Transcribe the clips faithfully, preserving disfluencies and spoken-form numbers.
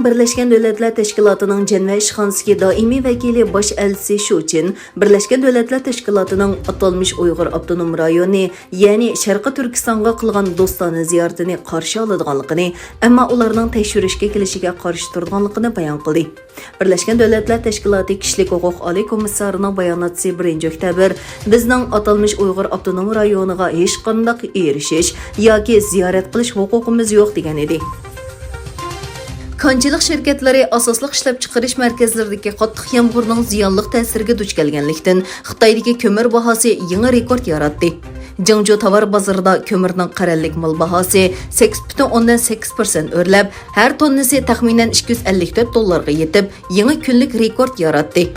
بىرلەشكەن دۆلەتلەر تەشكىلاتىنىڭ جەنۋە ئىشخانىسىدىكى دائىمىي ۋەكىلى باش ئەلچىسى شۇ چىن بىرلەشكەن دۆلەتلەر تەشكىلاتىنىڭ ئاتالمىش ئۇيغۇر ئاپتونوم رايونى، يەنى شەرقىي تۈركىستانغا قىلغان دوستانە زىيارىتىنى قارشى ئالىدىغانلىقىنى، ئەمما ئۇلارنىڭ تەكشۈرۈشكە كېلىشىگە قارشى تۇرىدىغانلىقىنى بايان قىلدى. بىرلەشكەن دۆلەتلەر تەشكىلاتى كىشىلىك ھوقۇق ئالىي كومىسسارىنىڭ باياناتچىسى بىرىنچى ئۆكتەبىر، بىزنىڭ ئاتالمىش ئۇيغۇر ئاپتونوم رايونىغا ھېچقانداق ئېرىشىش ياكى زىيارەت قىلىش ھوقۇقىمىز يوق، دېگەن ئىدى. كانچىلىق شىركەتلىرى ئاساسلىق ئىشلەپچىقىرىش مەركەزلىرىدىكى قاتتىق يامغۇرنىڭ زىيانلىق تەسىرىگە دۇچ كەلگەنلىكتىن، خىتايدىكى كۆمۈر باھاسى يېڭى رېكورت ياراتتى. جىڭجۇ تاۋار بازىرىدا كۆمۈرنىڭ قەرەللىك مال باھاسى سەككىز پۈتۈن ئوندىن سەككىز پىرسەنت ئۆرلەپ، ھەر توننىسى تەخمىنەن ئىككى يۈز ئەللىك تۆت دوللارغا يېتىپ، يېڭى كۈنلۈك رېكورت ياراتتى.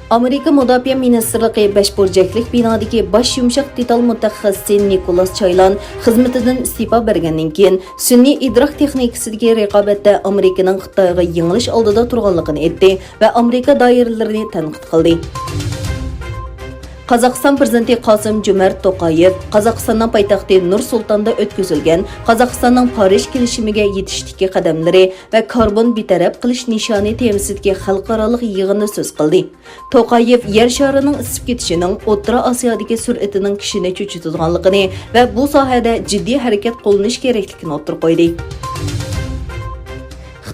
ئامېرىكا مۇداپىئە مىنىستىرلىقى بەش بۇرجەكلىك بىنادىكى باش يۇمشاق دېتال مۇتەخەسسىسى نىكولاس چايلان خىزمىتىدىن ئىستېپا بەرگەندىن كېيىن، سۈنئىي ئىدراك تېخنىكىسىدىكى رىقابەتتە ئامېرىكىنىڭ خىتايغا يېڭىلىش ئالدىدا تۇرغانلىقىنى ئېيتتى ۋە ئامېرىكا دائىرىلىرىنى تەنقىد قىلدى. قازاقىستان پىرېزىدېنتى قاسىم جۆمەرت توقايېۋ قازاقىستاننىڭ پايتەختى نۇر سۇلتاندا ئۆتكۈزۈلگەن قازاقىستاننىڭ پارىژ كېلىشىمىگە يېتىشتىكى قەدەملىرى ۋە كاربون بىتەرەپ قىلىش نىشانى تېمىسىدىكى خەلقئارالىق يىغىندا سۆز قىلدى. توقايېۋ يەر شارىنىڭ ئىسسىپ كېتىشىنىڭ ئوتتۇرا ئاسىيادىكى سۈرئىتىنىڭ كىشىنى چۆچۈتىدىغانلىقىنى ۋە بۇ ساھەدە جىددىي ھەرىكەت قوللىنىش كېرەكلىكىنى ئوتتۇرىغا قويدى.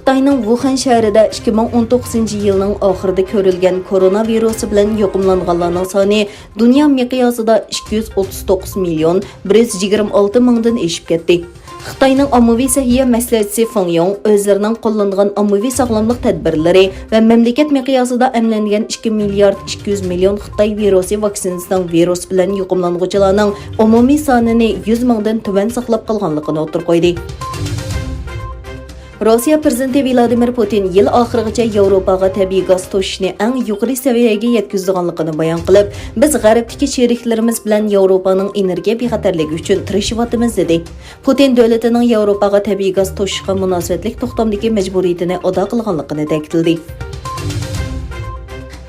خىتاينىڭ ۋۇخەن شەھىرىدە ئىككى مىڭ ئون توققۇزىنچى يىلنىڭ ئاخىرىدا كۆرۈلگەن كورونا ۋىرۇسى بىلەن يۇقۇملانغانلارنىڭ سانى دۇنيا مىقياسىدا ئىككى يۈز ئوتتۇز توققۇز مىليون بىر يۈز يىگىرمە ئالتە مىڭدىن ئېشىپ كەتتى. خىتاينىڭ ئاممىۋى سەھىيە مەسلىھەتچىسى فېڭ يوڭ ئۆزلىرىنىڭ قوللانغان ئاممىۋى ساغلاملىق تەدبىرلىرى ۋە مەملىكەت مىقياسىدا ئەملەنگەن ئىككى مىليارد ئىككى يۈز مىليون خىتاي ۋىرۇسى ۋاكسىنىسىنىڭ ۋىرۇس بىلەن يۇقۇملانغۇچىلارنىڭ ئومۇمىي سانىنى يۈز مىڭدىن تۆۋەن ساقلاپ قالغانلىقىنى ئوتتۇرىغا قويدى. روسىيە پىرېزىدېنتى ۋلادىمىر پۇتىن يىل ئاخىرىغىچە ياۋروپاغا تەبىئىي گاز توشۇشنى ئەڭ يۇقىرى سەۋىيەگە يەتكۈزىدىغانلىقىنى بايان قىلىپ، بىز غەربتىكى شېرىكلىرىمىز بىلەن ياۋروپانىڭ ئېنېرگىيە بىخەتەرلىكى ئۈچۈن تىرىشىۋاتىمىز، دېدى. پۇتىن دۆلىتىنىڭ ياۋروپاغا تەبىئىي گاز توشۇشقا مۇناسىۋەتلىك توختامدىكى مەجبۇرىيىتىنى ئادا قىلغانلىقىنى تەكىتلىدى.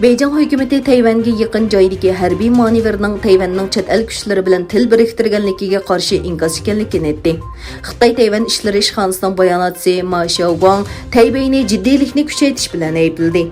بېيجىڭ ھۆكۈمىتى تەيۋەنگە يېقىن جايدىكى ھەربىي مانېۋىرنىڭ تەيۋەننىڭ چەت ئەل كۈچلىرى بىلەن تىل بىرىكتۈرگەنلىكىگە قارشى ئىنكاس ئىكەنلىكىنى ئېيتتى. خىتاي تەيۋەن ئىشلىرى ئىشخانىسىنىڭ باياناتچىسى ما شياۋگۇاڭ تەيبېينى جىددىيلىكنى كۈچەيتىش بىلەن ئەيىبلىدى.